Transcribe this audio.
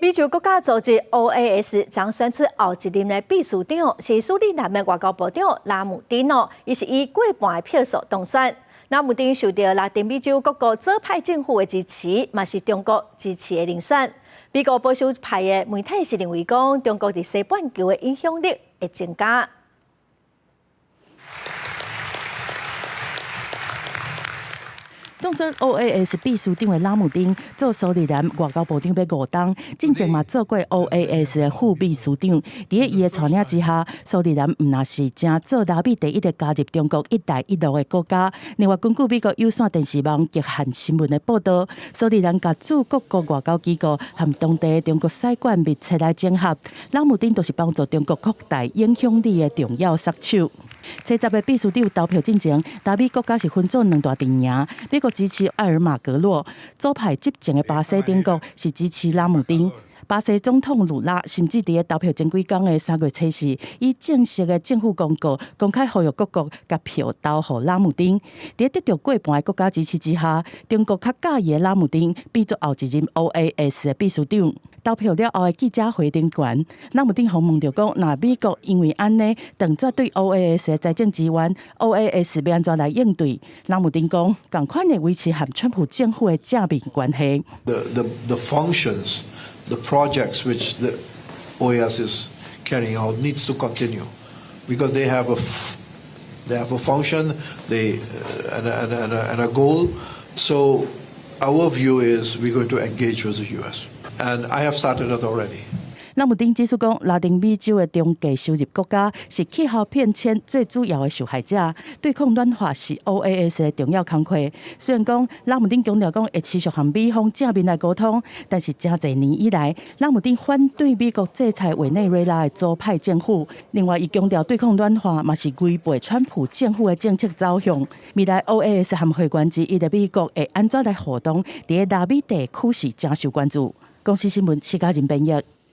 美洲國家組織 OAS 將選出後一任的秘書長，是蘇里南的外交部長拉姆丁哦，伊是以過半的票數當選。拉姆丁受著拉丁美洲各國左派政府的支持，嘛是中國支持的人選。美國保守派的媒體是認為講，中國佇西半球的影響力會增加。當選 OAS 秘書長的拉姆丁做蘇里南外交部長欲五冬，進前嘛做過 OAS 的副秘書長。佇伊的帶領之下，蘇里南毋但是成做拉美第一个加入中國“一帶一路”的國家。另外，根據美國有線電視網極限新聞的報導，蘇里南共駐各國外交機構和當地的中國使館密切來整合。拉姆丁就是幫助中國擴大影響力的重要殺手。初十的秘書長投票進前，拉美國家是分做兩大陣營，美國支持艾爾馬格洛，左派執政的巴西等國是支持拉姆丁。巴西總統魯拉甚至佇投票前幾工的3月初四，以正式的政府公告公開呼籲各國共票投予拉姆丁。佇得著過半的國家支持之下，中國較佮意的拉姆丁變做後一任 OAS 的秘書長。投票了後的記者會頂懸，拉姆丁予問著講，若美國因為按呢斷絕對 OAS 的財政支援，OAS 欲按怎來應對？拉姆丁講，仝款會維持和川普政府的正面關係。 The functions, the projects which the OAS is carrying out needs to continue because they have a function, they and a goal. So our view is we're going to engage with the U.S. and I have started it already. 拉姆丁指出講，拉丁美洲的中低收入國家是氣候變遷最主要的受害者，對抗暖化是 OAS 的重要工課。雖然講拉姆丁強調講會持續和美方正面來溝通，但是誠濟年以來，拉姆丁反對美國制裁委內瑞拉的左派政府。另外，伊強調對抗暖化嘛是違背川普政府的政策走向。未來 OAS 和會員之一的美國會按怎來互動？佇拉美地區是誠受關注。公視新聞，徐家仁編譯。